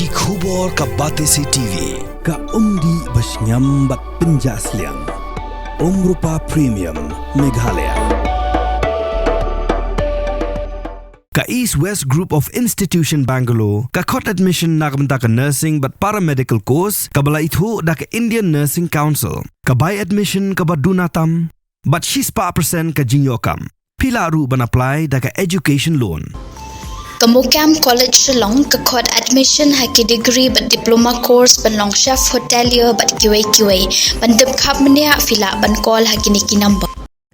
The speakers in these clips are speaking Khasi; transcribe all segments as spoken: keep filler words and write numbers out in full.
Ki khubor ka Batesi T V, ka umdih ba shngiam bad pynjah sliang. Umrupa Premium, Meghalaya. Ka East West Group of Institution Bangalore, ka khot admission na ka bynta ka nursing bad paramedical course, kaba la ithuh da ka Indian Nursing Council, ka bai admission kaba duna tam, bad shispah percent ka jingïoh kam. Phi lah ruh ban apply da ka education loan. Ka MOKAM College Shillong ka khot admission ha ki degree bad diploma course ban long chef hotelier bad kiwei kiwei. Ban tip khapmynniah phi lah ban call ha kine ki number.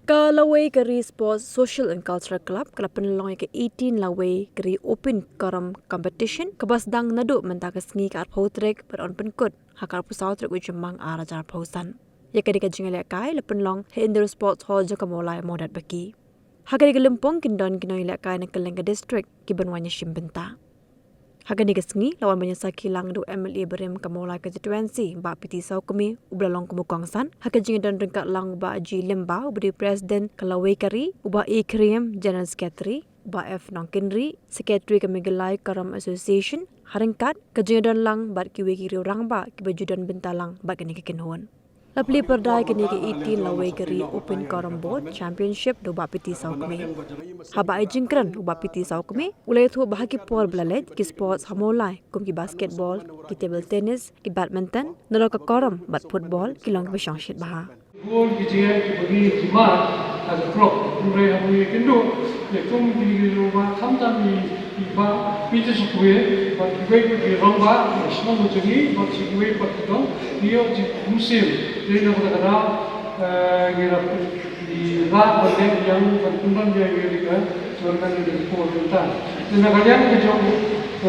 Ka Lawei Kari Sports Social and Cultural Club ka la pynlong ïa ka eighteen Lawei Kari Open Korom Competition kaba sdang naduh mynta ka sngi ka arphew tarik bad yn pynkut ha ka arphew saw tarik u Jymmang ar hajar arphew san. Ïa kane ka jingïalehkai la pynlong ha Indoor Sports Hall jong ka Mawlai Mawdatbaki. Ha kane ka lympung kin don ki nongïalehkai na kylleng ka district kiban wan ïashim bynta. Ha kane ka sngi la wan ban ïasakhi lang da u M L A barim ka Mawlai constituency Bah P T Sawkmie uba la long kum u kongsan. Ha ka jingdon ryngkat lang u Bah G Lyngba uba dei u president ka Lawei Kari, u Bah A Khyriem general secretary, u Bah F Nongkynrih secretary ka Meghalaya Korom Association. Ha ryngkat ka jingdon lang bad kiwei ki riew rangbah kiba ju don bynta lang bad kane ka kynhun. La plie pyrda ïa kane ka eighteen Lawei Kari Open Korom Board Championship da u Bah P T Sawkmie. Haba ai jingkren u Bah P T Sawkmie u la ïathuh ba ha ki por ba la leit ki sports ha Mawlai kum ki basketball, ki table tennis, ki badminton, nalor ka korom bad football ki long kiba shongshit bha. Bun ki jingeh kiba ngi jima ha ka krok, hynrei haba ngi kynduh ïa kum kine ki rangbah, khamtam i Bah P T Sawkmie bad kiwei pat ki rangbah na shnong jong ngi bad kiwei pat ki dong, ngi ïoh jingmynsiem. Dei na kata ka daw, eh, ngi la pyn, ngi la ban leh ïa, ban pynban ïa ngi ïa ka tournament jong ngi por mynta. Te na ka liang ka jong,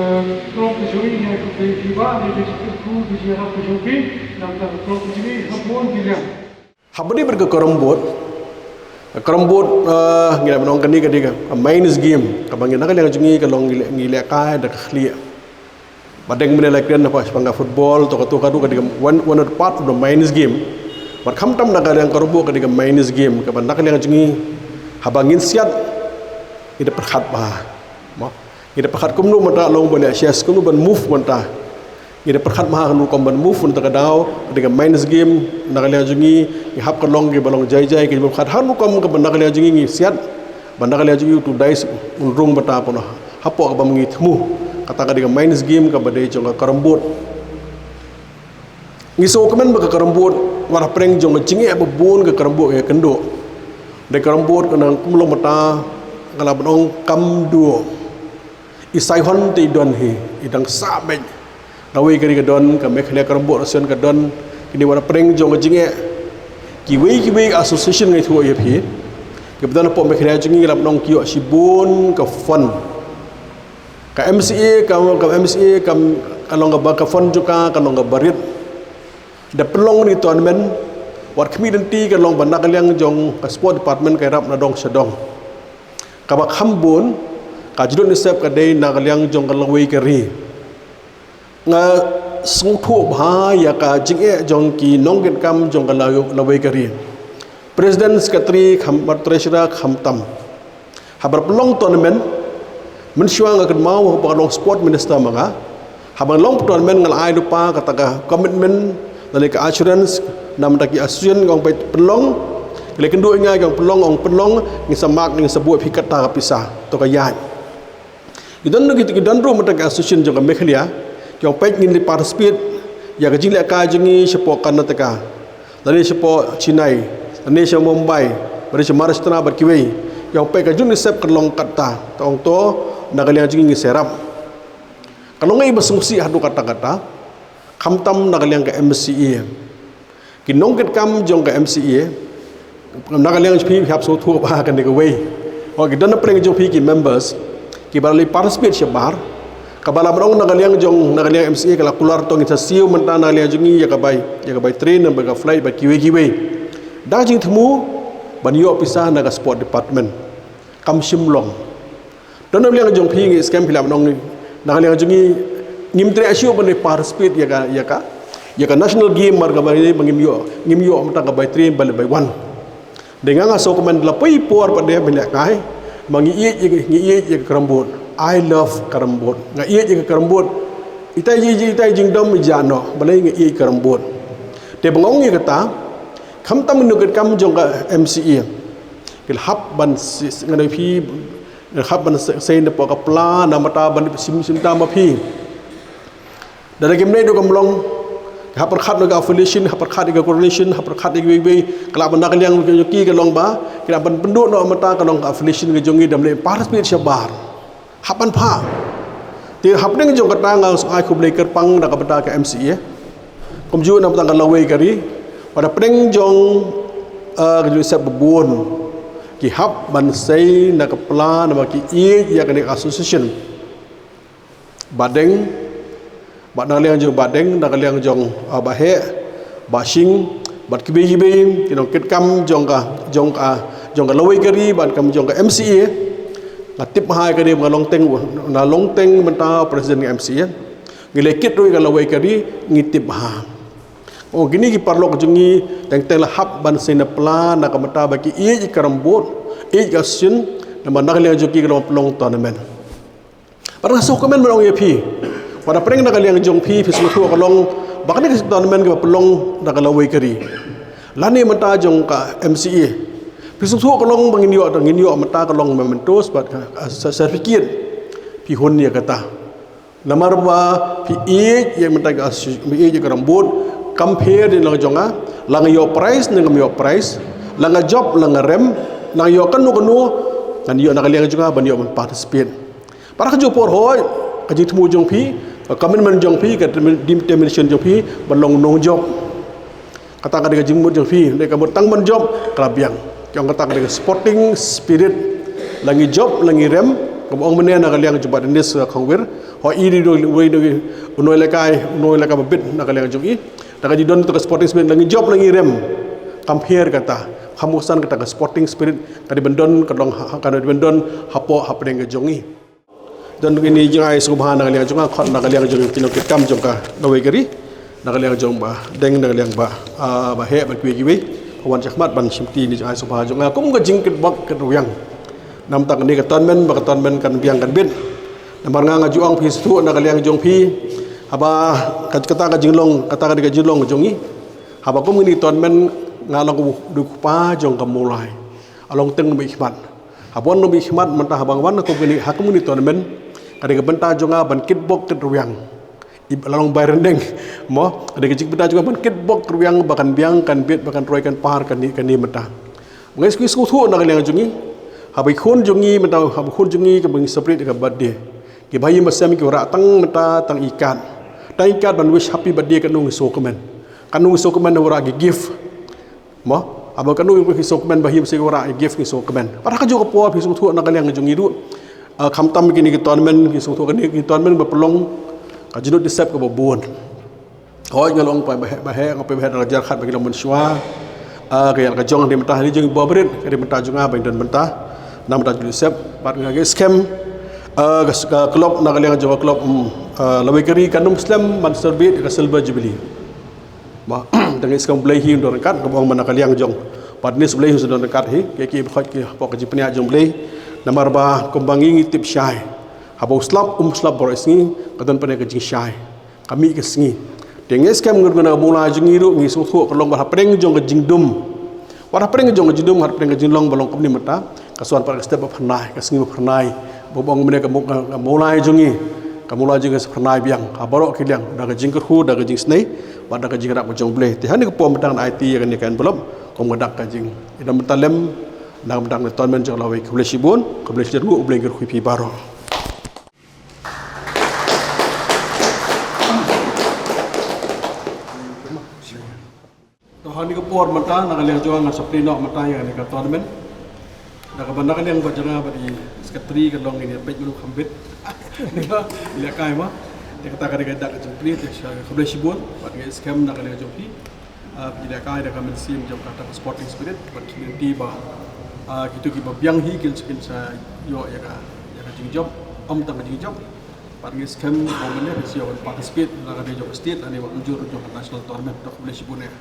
eh, krok ka jong ngi, ïa ka jong i Bah, ïa ka jingkyrkhu, ka jingïarap ka jong phi, na ka krok ka jong ngi ha bun ki liang. Haba dei bad ka Korom Board, ka Korom Board, eh, ngi la ban ong kane ka dei ka men's game kaba ngi na ka liang jong ngi ka long ngi leh, ngi lehkai da ka khlieh. Ba dang mynne la kren na shaphang ka football, to ka, to ka dei ka dei ka one, one of the part of the men's game. Bad khamtam na ka liang Korom Board ka dei ka men's game kaba na ka liang jong ngi haba ngin siat ngi da pyrkhat bha. Mo. Ngi da pyrkhat kumno mynta long ban ïa chess, kumno ban move mynta. Ngi da pyrkhat bha ha kano ka rukom ban move mynta ka daw, ka dei ka men's game, na ka liang jong ngi, ngi hap ka long kiba long jai jai, kiba pyrkhat ha kano ka rukom kaba na ka liang jong ngi ngi siat, ba na ka liang jong ngi uto u dais un rung bynta pynlong. Hapoh kaba ngi thmu, kata ka dei ka men's game kaba dei jong ka Korom Board. Ngi sngewkmen ba ka Korom Board, wat hapdeng jong ka jingeh ba bun ka Korom Board ka ïakynduh. Dei ka Korom Board ka nang kum long mynta, ka la ban ong kam duh. I Saihon te i don hi, i dang sah beit. Lawei Kari ka don, ka Meghalaya Korom Board Association ka don, kine wat hapdeng jong ka jingeh. Kiwei kiwei association ngi ïathuh ïa phi. Kiba don hapoh Meghalaya jong ngi la ban ong ki ïoh shibun ka fund. Ka M C A, ka, ka M C A, ka, ka long kaba ka fund jong ka, ka long kaba rit. Da pynlong kine ki tournament, wat khmih lynti ka long ba na ka liang jong ka sport department ka ïarap na dong sha dong. Kaba kham bun, ka jingdon ïasep ka dei na ka liang jong ka Lawei Kari. Nga sngewthuh bha ïa ka jingeh jong ki nongkitkam jong ka Law-, Lawei Kari. President, secretary, kham, bad treasurer khamtam. Haba pynlong tournament, mynshuwa nga kynmaw ba ka long sport minister ma nga. Haba long tournament nga la ai lypa kata ka commitment, lane ka assurance, na bynta ki association, ki ong peit pynlong, ki la kynduh ïa nga, ki ong pynlong, ong pynlong, ngin sa mark, ngin sa buh ïa phi kata ka pisa, to ka ïaid. Ki don, ki, ki don ruh mynta ki association jong ka Meghalaya, ki ong peit ngin ïa participate ïa ka jinglehkai jong ngi shapoh Karnataka, lane shapoh Chennai, lane sha Mumbai, lane sha Maharashtra bad kiwei. Ki ong peit ka jingdon ïasep ka long kata, to ong to, na ka liang jong ngi ngi sa ïarap. Ka long ngi ba sngewsih haduh katta katta, khamtam na ka liang ka M C A. Ki nongkitkam jong ka M C A, na ka liang jong phi hap sngewthuh bha kane kawei. Hooid, ki don hapdeng jong phi ki members kiba la participate shabar, kaba la ban ong na ka liang jong, na ka liang M C A ka la kular to ngin sa siew mynta na ka liang jong ngi ïa ka bai, ïa ka bai train, ïa ka bai flight, bad kiwei kiwei. Da ka jingthmu ban ïoh pisa na ka sport department. Kam shym long. Don na liang jong phi ngi skhem phi la ban ong, na ka liang jong ngi ngim treh shuh ban participate ïa ka, ïa ka, ïa ka national game mar kaba ïa ba ngim ïoh, ngim ïoh mynta ka bai train, bai, bai wan. Dei nga nga sngewkmen la poi por pat de ban lehkai, ma ngi ïeit, ngi ïeit ïa ka Korom Board. I love Korom Board. Nga ïeit ïa ka Korom Board. Ita i, ita i jingdom i jia noh, balei nga ïeit ka rambut. Te ba nga ong ïa kata, khamtam ïa u nongkitkam jong ka M C A. Ki la hap ban si, si, nga dei phi, ki la hap ban si, sei na pdeng ka pla, na mynta ban sim, sim tam ma phi. Da la kim nei do kam long, hap pyrkhat ïa ka affiliation, hap pyrkhat ïa ka coordination, hap pyrkhat ïa ka wei wei, ka la ban na ka liang ki ka long ba, ki la ban pynduh noh mynta ka long ka affiliation ka jong ngi da mlei participate shabar. Hap ban pha. Te hapdeng jong kata nga ai khublei kyrpang da ka bynta ka M C A. Kumjuh na bynta ka lawei ka ri. Bad hapdeng jong, eh, ka jong sep ba bun. Ki hap ban sei na ka pla namar ki ïeit ïa kane ka association. Bah Deng, bad na ka liang jong Bah Deng, na ka liang jong, ah, Bah Heh, Bah Shing, bad kiwei kiwei ki nongkitkam jong ka, jong ka, jong ka lawei ka ri, bad kam jong ka M C A. Nga tip bha ïa kane ba nga long teng, nga long teng mynta president ka M C A. Ngi leh kit ruh ïa ka lawei ka ri, ngi tip bha. Oh, kine ki paralok jong ngi, teng teng la hap ban sei na pla na ka bynta ba ki ïeit ïa ka rambut, ïeit ïa ka shin, namar na ka liang jong ki ka long pynlong tournament. Bad nga sngewkmen ban ong ïa phi. Wat la pyrshang na ka liang jong phi, phi sngewthuh ka long ba kane ka tournament kaba pynlong da ka lawei ka ri. Lane mynta jong ka M C A. Phi sngewthuh ka long ba ngin ïoh, ngin ïoh mynta ka long mementos bad ka, ah, cer-, certificate. Phi hun ïa kata. Namar ba phi ïeit ïa mynta ka, phi ïeit ïa ka rambut, kam pher ïa la ka jong nga, la nga ïoh prize ne ngam ïoh prize, la nga jop la nga rem, la nga ïoh kano kano, ngan ïoh na ka liang jong nga ban ïoh ban participate. Para ka jong por hoi, ka jingthmu jong phi, ka commitment jong phi, ka determination jong phi, ban long nongjop. Kata ka dei ka jingmut jong phi, dei ka mut tang ban jop, ka la biang. Ki ong kata ka dei ka sporting spirit, la ngi jop, la ngi rem, ka ong mynne na ka liang jong Bah Dennis, uh, Khongwir. Hoi i dei dei, dei, dei, u nongïalehkai, u nongïalehkai ba bit na ka liang jong i. Da ka jingdon to ka sporting spirit, la ngi jop, la ngi rem. Kam pher kata, kham san kata ka sporting spirit, ka dei ban don, ka long ha, ka dei ban don, hapoh, hapdeng ka jong i. Don kine jingai sngewbha na ka liang jong nga, khot na ka liang jong ki nongkitkam jong ka lawei ka ri, na ka liang jong Bah Deng, na ka liang Bah, ah, Bah Heh, bad kiwei kiwei, ba wan shakhmat ban shimti kine jingai sngewbha jong nga, kum ka jingkitbok kitrwiang. Namar kane ka tournament, ba ka tournament kan biang kan bit. Namar nga nga ju ong phi sngewthuh na ka liang jong phi, haba ka, kata ka jinglong, kata ka dei ka jinglong jong ngi. Haba kum kine tournament nga long u dei u kpa jong ka Mawlai. Along teng ba i khmat. Haba wan nong bishmat mynta haba nga wan ha kum kane, ha kum kane tournament. Ka dei ka bynta jong nga ban kitbok kitrwiang. I ba la long bai ryndeng. Mo, ka dei ka jingbynta jong nga ban kitbok kitrwiang ba kan biang, kan bit, ba kan roi, kan par, kane, kane mynta. Nga sngewthuh na ka liang jong ngi. Haba i khun jong ngi mynta, haba khun jong ngi kaba ngi celebrate ka birthday. Kiba ïing ba sem ki wanrah tang mynta tang i kat. Tang i kat ban wish happy birthday, kano ngi sngewkmen. Kano ngi sngewkmen wanrah ki gift. Mo, haba kano ngi sngewkmen ba ïing ba sem ki wanrah ki gift ngi sngewkmen. Para ka jong ka por phi sngewthuh na ka liang jong ngi ruh. Ah, khamtam kine ki tournament, phi sngewthuh kine ki tournament ba pynlong ka jinglut jingacep kaba bun. Hooid nga la ong ba heh, ba heh, nga poi ba heh da la jar khat ba ki long mynshuwa. Ah, ka ïa ka jong dei mynta ha ri jong i Bah Barit, ka dei mynta jong nga ba ngi don mynta. Na mynta jong i Sep, bad nga ka skhem. Ah, ka, ka club na ka liang jong ka club, um, ah, lawei ka ri kan ym slem ban celebrate ka Silver Jubilee. Ba, da ngi skhem Blei hi un don ryngkat, kaba ong ma na ka liang jong. Bad ngi skhem Blei hi un don ryngkat hi, ki, ki, ki, ki, hapoh ka jingpynïaid jong Blei. Namar ba, kumba ngi ngi tip shai. Haba u slap, um slap baroh sngi, ka don pat ka jingshai. Ka mih ka sngi. Te ngi skhem ngut ngut na ka Mawlai jong ngi ruh, ngi sngewthuh ka long ba hapdeng jong ka jingdum. Wat hapdeng jong ka jingdum, hapdeng ka jinglong ba long kumne mynta, ka sa wan pat ka step ba phyrnai, ka sngi ba phyrnai. Ba ong mynne ka Maw-, ka, ka Mawlai jong ngi, ka Mawlai jong ngi sa phyrnai biang. Ha baroh ki liang, da ka jingkyrkhu, da ka jingisynei, bad da ka jingïarap ka jong Blei. Te ha kane ka por mynta ngan aiti ïa kane ka envelope, kum ka dak ka jing. Ïa da mynta lem, da mynta ka tournament jong lawei, khublei shibun, khublei shibun, U Blei un kyrkhu ïa phi baroh. To ha kane ka por mynta na ka liang jong nga nga sa plie noh mynta ïa kane ka tournament. Da kaba na ka liang ba jong nga bad i secretary ka long ïa peit mano kham bit. Ïa kai ma. Te kata ka dei ka dak ka jingplie te sha khublei shibun bad nga skhem na ka liang jong phi. Ah, phi ïa kai da ka mynsiem jong kata ka sporting spirit bad community ba, ah, kito kiba biang hi kin sa, kin sa ïoh ïa ka, ïa ka jingjop, ym tang ka jingjop. Bad nga skhem ba mynne phi sa ïoh ban participate na ka dei jong ka state lane wat mynjur jong ka national tournament. To khublei shibun eh.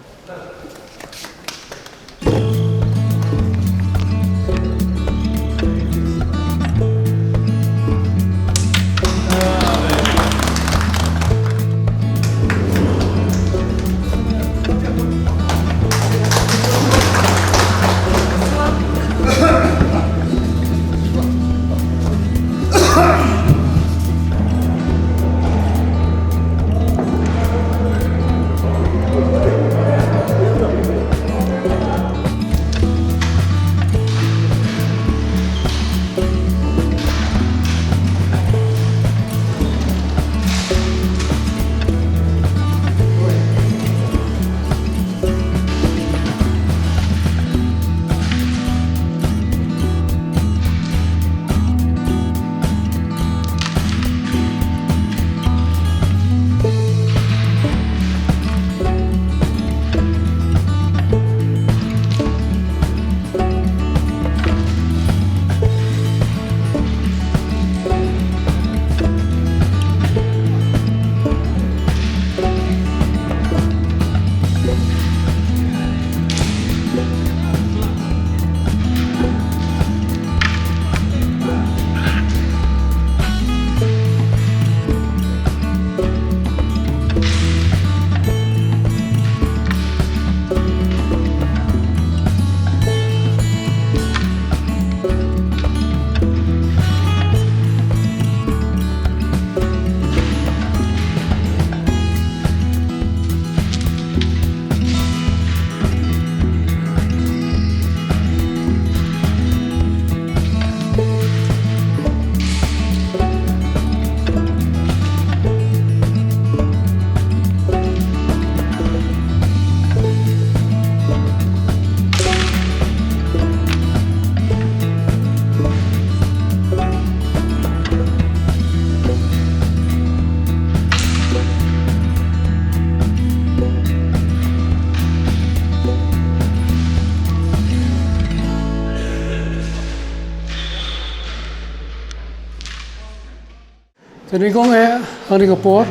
Te nyngkong eh, ha kane ka por,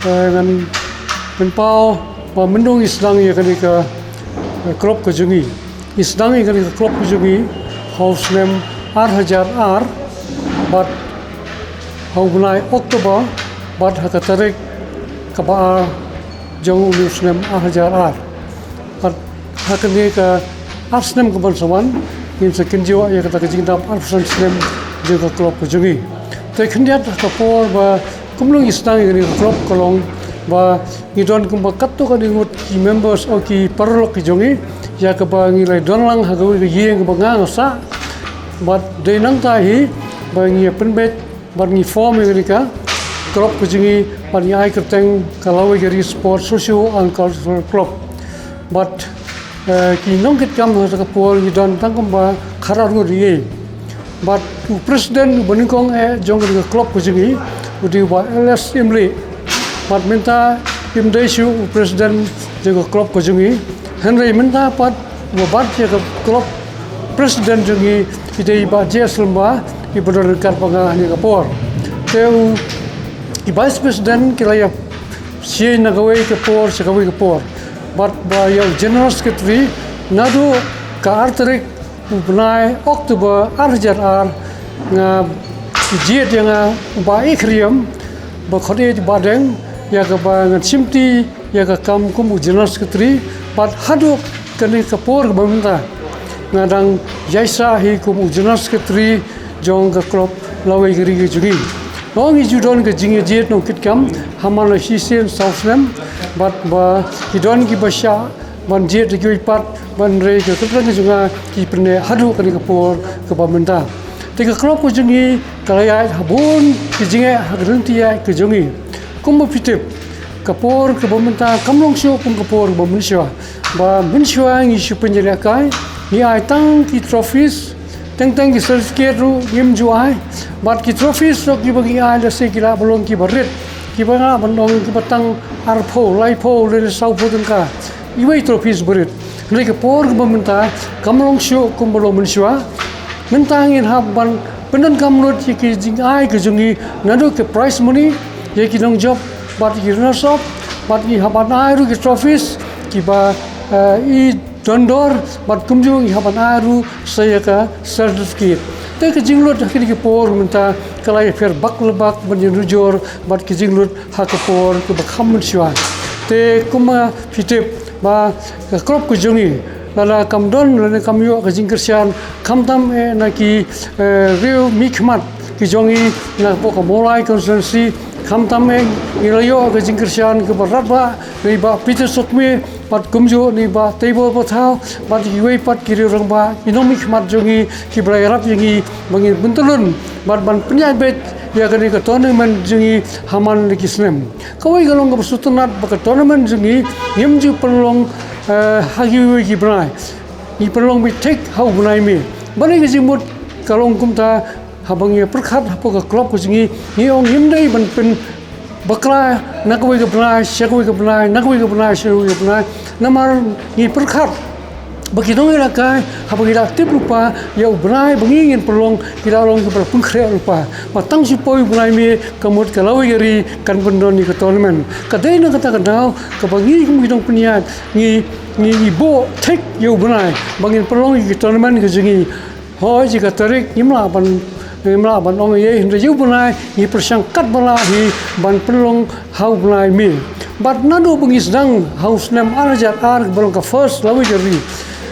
eh, ngan pynpaw ba mynta ngi sdang ïa kane ka, eh, club ka jong ngi. Ngi sdang ïa kane ka club ka jong ngi ha u snem ar hajar ar, bad ha u bnai October, bad ha ka tarik kaba ar jong u snem ar hajar ar. Bad ha kane ka ar snem kaban sa wan, ngin sa kynjoh ïa kata ka jingdap arphew san snem jong ka club ka jong ngi. Te khyndiat ha ka por ba kumno ngi sdang ïa kane ka club ka long ba ngi don kumba katto katne ngut ki members, o ki paralok ki jong ngi, ïa kaba ngi la don lang ha kawei ka ïing kaba nga nga sah. Bad dei nangta hi ba ngi ïa pynbeit bad ngi form ïa kane ka club ka jong ngi, bad ngi ai kyrteng ka Lawei ka Ri Sport Socio and Cultural Club. Bad, eh, ki nongkitkam ha kata ka por ngi don tang kumba khatar ngut ïa. Bad u president uba nyngkong eh jong kane ka club ka jong ngi u dei u Bah L S Imli. Bad mynta im dei shuh u president jong ka club ka jong ngi. Hynrei mynta pat uba bat ïa ka club president jong ngi i dei i Bah J S Lyngba, iba don ryngkat bad nga ha kane ka por. Te u, i vice president ki la ïa shei na kawei ka por sha kawei ka por. Bad ba ïa u general secretary naduh ka ar tarik u bnai October ar hajar ar, nga jied ïa nga u Bah Ikhriam, ba khot ïa u Bah Deng, ïa kaba ngan shimti ïa ka kam kum u general secretary, bad haduh kane ka por kaba mynta nga dang ïaisah hi kum u general secretary jong ka club Lawei ka Ri ka jong ngi. Ngi ju don ka jingïajied nongkitkam ha man la shisien saw snem, bad ba ki don kiba shah ban jied da kiwei pat, hynrei ka kyrteng ka jong nga ki pynneh haduh kane ka por kaba mynta. Te ka club ka jong ngi ka la ïaid ha bun ki jingeh ha ka lynti ïaid ka jong ngi. Kumba phi tip, ka por kaba mynta kam long shuh kum ka por kaba mynshuwa. Ba mynshuwa ngi shu pynïalehkai, ngi ai tang ki trophies, teng teng ki certificate ruh ngim ju ai. Bad ki trophies ruh kiba ngi ai lehse ki lah ban long kiba rit, kiba lah ban long kiba tang arphew, laiphew lane sawphew tyngka. Iwei i trophies ba rit. Hynrei ka por kaba mynta kam long shuh kumba long mynshuwa. Mynta ngin hap ban pyndonkam lut ïa ki jingai ka jong ngi, naduh ka prize money ïa ki nongjop bad ki runners up, bad ngi hap ban ai ruh ki trophies kiba, eh, i don dor, bad kumjuh ngi hap ban ai ruh sa ïa ka certificate. Te ka jinglut ha kine ki por mynta ka la ïapher bak le bak ban ïanujor bad ka jinglut ha ka por kaba kham mynshuwa. Te kumba phi tip ba ka club ka jong ngi lada kam don lane kam ïoh ka jingkyrshan, khamtam eh na ki, eh, riew mihkhmat ki jong ngi na poh ka Mawlai constituency, khamtam eh ngi la ïoh ka jingkyrshan kaba radbah na i Bah Peter Sokmie, bad kumjuh na i Bah Teibor Pathaw, bad kiwei pat ki riew rangbah, ki nongmihkhmat jong ngi kiba la ïarap ïa ngi ba ngin pyntyllun bad ban pynïaid beit ïa kane ka tournament jong ngi ha man la ki snem. Kawei ka long kaba sngewtynnat ba ka tournament jong ngi ngim ju pynlong, eh, ha kiwei ki bnai. Ngi pynlong beit thik ha u bnai May. Balei ka jingmut ka long kumta? Haba ngi pyrkhat hapoh ka club ka jong ngi, ngi ong ngim dei ban pynbakla na kawei ka bnai sha kawei ka bnai, na kawei ka bnai sha kawei ka bnai. Namar ngi pyrkhat ba ki nongïalehkai haba ki la tip lypa ïa u bnai ba ngi ngin pynlong, ki la long kiba la pynkhreh lypa ba tang shu poi u bnai May ka mut ka Lawei ka Ri kan pyndon ïa ka tournament. Ka dei na kata ka daw kaba ngi kum ki nongpynïaid ngi, ngi, ngi buh thik ïa u bnai ba ngin pynlong ïa ka tournament ka jong ngi. Hooid, ïa ka tarik ngim lah ban, ngim lah ban ong ei ei, hynrei ïa u bnai ngi pyrshang katba lah hi ban pynlong ha u bnai May. Bad naduh ba ngi sdang ha u snem ar hajar ar kaba long ka first Lawei ka Ri,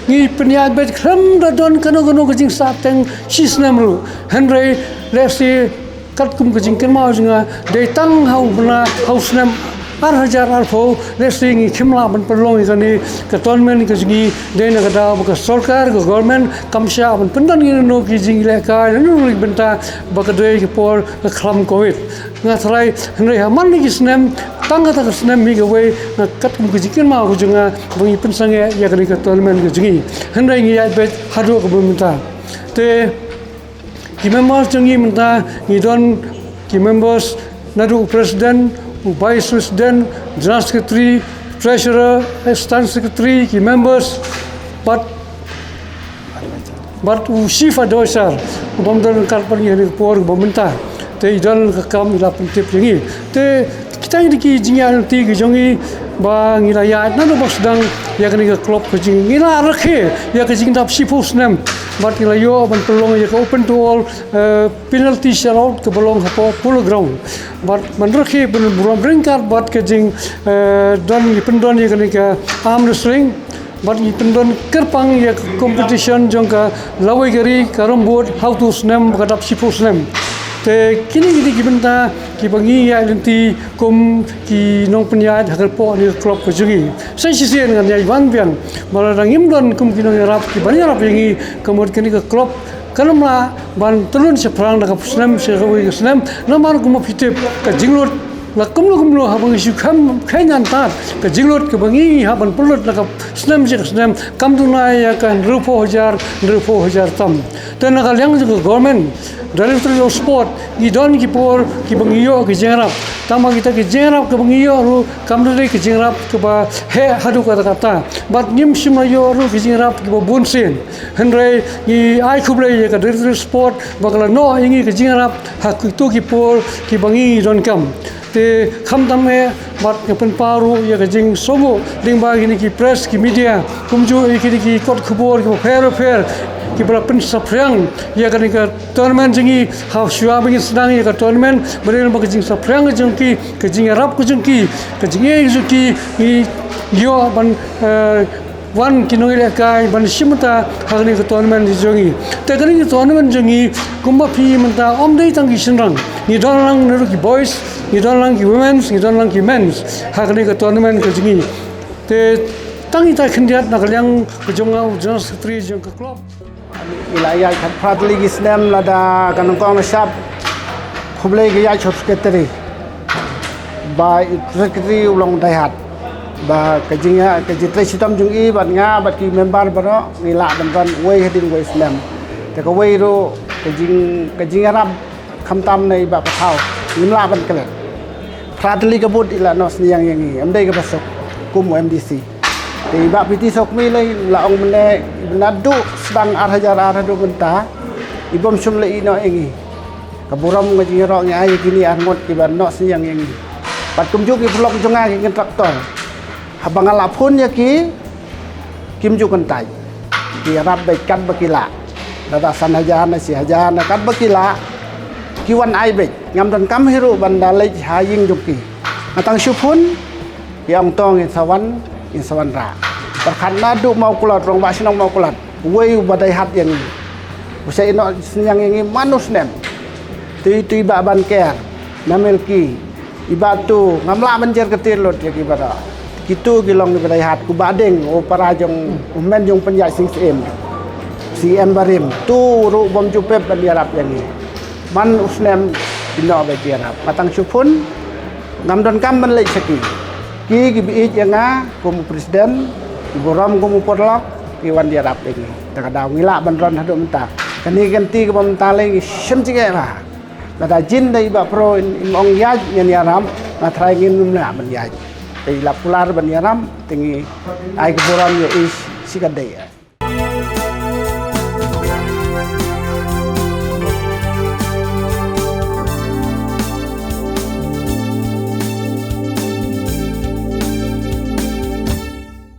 ngi pynïaid beit khlem da don kano kano ka jingsahteng shi snem ruh. Hynrei lehse katkum ka jingkynmaw jong nga, dei tang ha u bnai, ha u snem ar hajar arphew, lehse ngi khim lah ban pynlong ïa kane ka tournament ka jong ngi, dei na ka daw ba ka sorkar, ka government kam shah ban pyndon ïa kino kino ki jingïalehkai na kino kino ki bynta, ba ka dei ka por ka khlam covid. Nga tharai, hynrei ha man la ki snem, tang kata ka snem hi kawei, nga katkum ka jingkynmaw ka jong nga ba ngi pynsangeh ïa kane ka tournament ka jong ngi. Hynrei ngi ïaid beit haduh kaba mynta. Te ki members jong ngi mynta ngi don ki members naduh u president, u vice president, general secretary, treasurer, assistant secretary, ki members, bad, bad u chief advisor uba don ryngkat bad ngi ha kane ka por kaba mynta. I don ka kam i la pyntip ïa ngi. Te kita ngi ki jingïaid lynti ki jong ngi ba ngi la ïaid naduh ba sdang ïa kane ka club ka jong ngi. Ngi la rakhe ïa ka jingdap shiphew snem. Bad ngi la ïoh ban pynlong ïa ka open to all, eh, penalty shootout kaba long hapoh Polo Ground. Bad ban rakhe ban burom ryngkat bad ka jing, eh, don ngi pyndon ïa kane ka arm wrestling. Bad ngi pyndon kyrpang ïa ka competition jong ka lawei ka ri, ka rambut, hawtu snem, ka dap shiphew snem. Te kine kine ki bynta kiba ngi ïaid lynti kum ki nongpynïaid ha ka por ne ka club ka jong ngi. Sa shisien ngan ïaid ban biang. Ba lada ngim don kum ki nongïarap kiban ïarap ïa ngi, ka mut kane ka club kan ym lah ban tylli shaphrang na ka snem sha kawei ka snem. Namar kumba phi tip ka jinglut la kumno kumno haba ngi shu kham kheiñ antad ka jinglut kaba ngi hap ban pynlut na ka snem sha ka snem kam duna ïa ka hynriewphew hajar, hynriewphew hajar tam. Te na ka liang jong ka government, Directorate of Sport, ngi don ki por kiba ngi ïoh ki jingïarap. Tangba kita ki jingïarap kiba ngi ïoh ruh kam dei ka jingïarap kaba heh haduh katta katta. Bad ngim shym la ïoh ruh ki jingïarap kiba bun sien. Hynrei ngi ai khublei ïa ka Directorate of Sport ba ka la noh ïa ngi ka jingïarap ha kito ki por kiba ngi donkam. Te khamtam eh bad nga pynpaw ruh ïa ka jingsngewnguh lyngba kine ki press, ki media, kumjuh ïa kine ki kot khubor kiba pher pher kiba la pynsaphriang ïa kane ka tournament jong ngi. Ha shuwa ba ngin sdang ïa ka tournament, ba dei lyngba ka jingsaphriang ka jong ki, ka jingïarap ka jong ki, ka jingïeit ka jong ki, ngi ïoh ban, eh, wan ki nongïalehkai ban shim bynta ha kane ka tournament jong ngi. Te kane ka tournament jong ngi kumba phi mynta ym dei tang ki shynrang. Ngi don lang naduh ki boys, ngi don lang ki women's, ngi don lang ki men's ha kane ka tournament ka jong ngi. Te tang ita khyndiat na ka liang ka jong nga u General Secretary jong ka club. Ngi la ïaid khatphra tylli ki snem lada ka nyngkong la shap. Khublei ka ïaid sha u secretary. Ba i secretary u long daihat. Ba ka jingïa, ka jingtrei shitom jong i bad nga bad ki member baroh ngi lah ban don wei hadien wei snem. Te kawei ruh ka jing, ka jingïarap khamtam na i Bah Pathaw ngim lah ban klet. Phra tylli ka booth i la noh synñiang ïa ngi, ym dei kaba suk kum u M D C. Te i Bah P T Sokmi lei la ong mynne i ba naduh sdang ar hajar ar haduh mynta i bym shym la ïeh noh ïa ngi. Ka burom ka jingïaroh ngi ai ïa kine ar ngut kiba noh synñiang ïa ngi. Bad kumjuh ki paralok jong nga ki contractor. Haba nga la phone ïa ki, kim ju kyntait. Ki ïarap beit katba ki lah. Lada san hajar ne shi hajar ne katba ki lah. Ki wan ai beit. Ngam donkam hi ruh ban da leit ha ïing jong ki. Nga tang shu phone. Ki ong to ngin sa wan, ngin sa wanrah. Pyrkhat naduh Mawkulat, rangbah shnong Mawkulat. Uwei uba daihat ïa ngi. U sa ïeh noh synñiang ïa ngi man u snem. Te utu i Bah Banker, Namel ki, i Bah Tu, ngam lah ban jer kyrteng lut ïa ki baroh. Kitu ki long kiba daihat, u Bah Deng, u para jong, u hynmen jong u Pynïaid Sing Syiem. Syiem barim, tu ruh bym ju pep ban ïarap ïa ngi. Man u snem ki noh beit ki ïarap. Nga tang shu phone, ngam donkam ban leit sha ki. Ki kiba ïeit ïa nga kum u president, ki burom kum u paralok, ki wan ïarap ïa ngi. Te ka daw ngi lah ban rung haduh mynta. Kane ka lynti kaba mynta lei ngi shem jingeh bha. Lada jin da i Bah Pro im ong ïaid ngan ïarap, nga tharai ngin ym lah ban ïaid. Te i la kular ban ïarap, te ngi ai ka burom ïa i shikatdei.